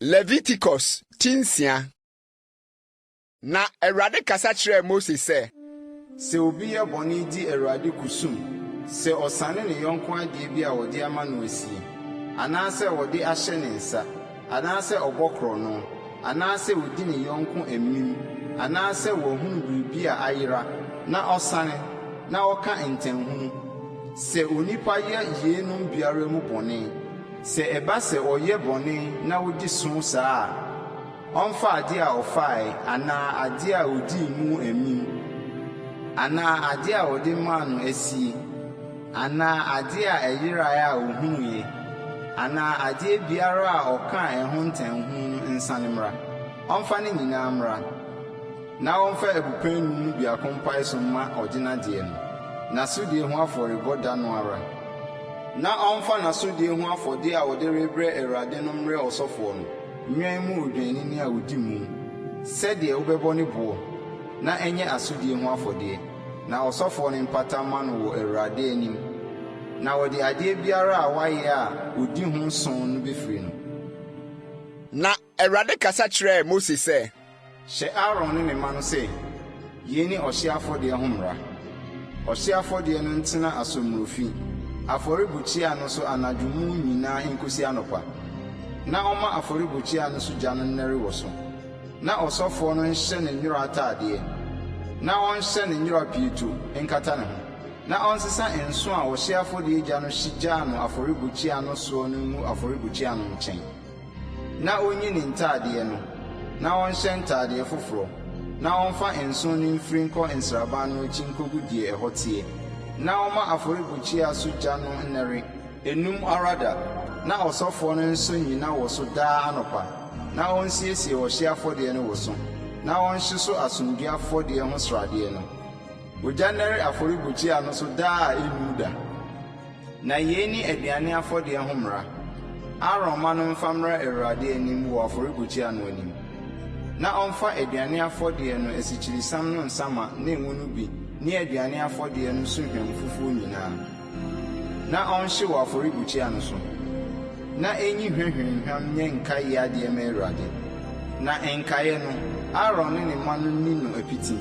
Leviticus ti nsia. Na Awurade kasa kyerɛɛ Mose sɛ. Sɛ obi yɛ bɔne di Awurade kusum, sɛ ɔsane ne yɔnko adeɛ bi a wɔde ama no asie, anaasɛ wɔde ahyɛ ne nsa, anaasɛ ɔbɔ korɔno, anaasɛ ɔdi ne yɔnko amim, anaasɛ wahunu biribi a ayera na ɔsane, na ɔka ntanhunu, sɛ onipa yɛ yeinom biara mu bɔne, Sɛ ɛba sɛ ɔyɛ bɔne na odi so saa a, ɔmfa ade a ɔfae anaa ade a odii mu amim, anaa ade a wɔde maa no asie, anaa ade a ɛyerae a ohunuiɛ, anaa adeɛ biara a ɔkaa ɛho ntanhunu no nsane mmra. Ɔmfa ne nyinaa mmra, na ɔmfa abupɛn num mu biako mpae so mma ɔdenadeɛ no, n'asodie ho afɔrebɔ da no ara. Na ɔmfa n'asodie ho afɔdeɛ a ɔde rebrɛ Awurade no mmrɛ ɔsɔfoɔ no, nnwan mu odwennini a ɔdi mu, sɛdeɛ wobɛbɔ ne boɔ, na ɛnyɛ asodie ho afɔdeɛ, na ɔsɔfoɔ no mpata mma no wɔ Awurade anim, na wɔde adeɛ biara a wayɛ a ɔdi ho sõ no bɛfiri no. Na Awurade kasa kyerɛɛ Mose sɛ. Hyɛ Aaron ne ne mma no sɛ, 'Yei ne ɔhyeɛ afɔdeɛ ho mmara, Ɔhyeɛ afɔdeɛ no ntena asommorofi, afɔrebukyia no so anadwo mu nyinaa nkɔsi anɔpa, na ɔmma afɔrebukyia no so gya no nnɛre wɔ so. Na ɔsɔfoɔ no nhyɛ ne nwera atadeɛ, na ɔnhyɛ ne nwera pieto nkata ne ho, na ɔnsesa nsõ a ɔhyeɛ afɔdeɛ gya no hye gyaa no afɔrebukyia no soɔ no ngu afɔrebukyia no nkyɛn. Na ɔnyi ne ntadeɛ no, na ɔnhyɛ ntadeɛ foforɔ, na ɔmfa nsõ no mfiri nkɔ nsraban no akyi nkɔgu deɛ ɛhɔ teɛ, na ɔmma afɔrebukyia so gya no nnɛre, nnum ara da, na ɔsɔfoɔ no nsɔ nnyina wɔ so daa anɔpa, na ɔnsiesie ɔhyeɛ afɔdeɛ no wɔ so, na ɔnhye so asomdwoeɛ afɔdeɛ ho sradeɛ no. Ogya nnɛre afɔrebukyia no so daa a ɛnnum da. Na yei ne aduane afɔdeɛ ho mmara, Aaron mma no mfa mmra Awurade anim wɔ afɔrebukyia no anim. Na ɔmfa aduane afɔdeɛ no asikyiresiam no nsa ma ne ngo no bi ne aduane afɔdeɛ no so hwam fufuo nyinaa, na ɔnhye wɔ afɔrebukyia no so, na ɛnyi hwa hwamhwam nyɛ nkaeɛ adeɛ mma Awurade. Na nkaeɛ no, Aaron ne ne mma no nni no apiti.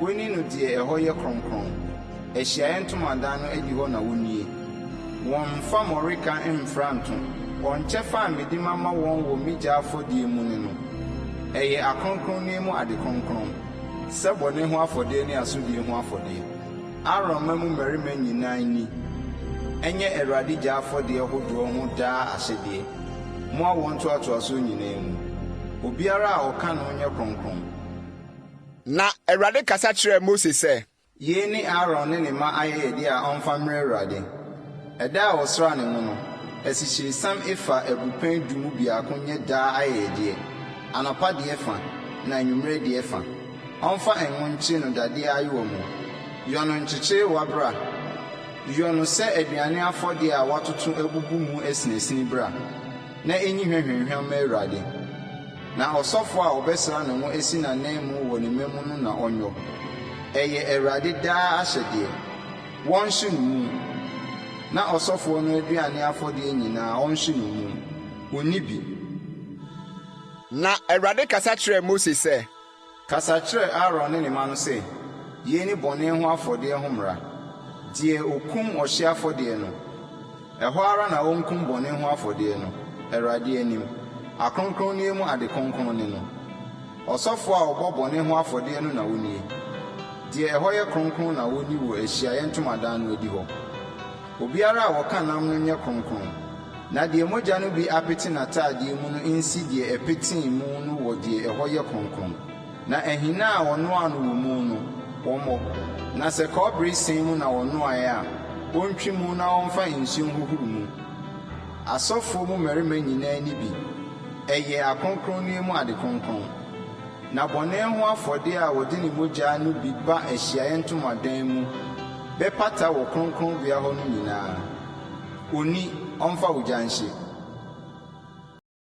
Wɔnni no deɛ ɛhɔ yɛ kronkron. Ahyiaeɛ Ntomadan no adihɔ na wɔnnie. Wɔmmfa mmɔreka mmfra nnto. Wɔn kyɛfa a mede mama wɔn wɔ me gya afɔdeɛ mu ne no. Ɛyɛ akronkronneɛ mu ade kronkron, sɛ bɔne ho afɔdeɛ ne asodie ho afɔdeɛ. Aaron mma mu mmarima nyinaa nni. Ɛnyɛ Awurade gya afɔdeɛ hodoɔ ho daa ahyɛdeɛ, mo awoɔ ntoatoasoɔ nyinaa mu. Obiara a ɔka no nyɛ kronkron. Na Awurade kasa kyerɛɛ Mose sɛ. Yei ne Aaron ne ne mma ayɛyɛdeɛ a ɔmfa mmrɛ Awurade. Ɛda a wɔsraa ne ngo no, asikyiresiam efa abupɛn du mu biako nyɛ daa ayɛyɛdeɛ, anɔpa deɛ fa, na anwummerɛ deɛ fa. Ɔmfa ngo nkye no dadeɛ ayowa mu. Yɔ no nkyekyerewa bra. Yɔ no sɛ aduane afɔdeɛ a wɔatoto abubu mu asinasini bra, na ɛnyi hwa hwamhwam mma Awurade. Na ɔsɔfoɔ a wɔbɛsra ne ngo asi n'ananmu wɔ ne mma mu no na ɔnyɔ. Ɛyɛ Awurade daa ahyɛdeɛ. Wɔnhye no mu. Na ɔsɔfoɔ no aduane afɔdeɛ nyinaa, ɔnhye no mu. Ɔnni bi. Na Awurade kasa kyerɛɛ Mose sɛ. Kasa kyerɛ Aaron ne ne mma no sɛ, 'Yei ne bɔne ho afɔdeɛ ho mmara, Deɛ ɔkum ɔhyeɛ afɔdeɛ no, ɛhɔ ara na ɔnkum bɔne ho afɔdeɛ no, Awurade anim. Akronkronneɛ mu ade kronkron ne no. Ɔsɔfoɔ a ɔbɔ bɔne ho afɔdeɛ no na ɔnnie. Deɛ ɛhɔ yɛ kronkron na ɔnni wɔ ahyiaeɛ ntomadan no adihɔ. Obiara a ɔka nam no nyɛ kronkron, na deɛ mogya no bi apete n'atadeɛ mu no nsi deɛ ɛpetee mu no wɔ deɛ ɛhɔ yɛ kronkron, na ahina a wɔnoaa no wɔ mu no, wɔmmɔ. Na sɛ kɔbere sɛn mu na wɔnoaeɛ a, wɔntwi mu na wɔmfa nsuo nhohoro mu. Asɔfoɔ mu mmarima nyinaa nni bi, ɛyɛ akronkronneɛ mu ade kronkron. Na bɔne ho afɔdeɛ a wɔde ne mogya no bi ba ahyiaeɛ ntomadan mu bɛpata wɔ kronkronbea hɔ no nyinaa, ɔnni, ɔmfa ogya nhye.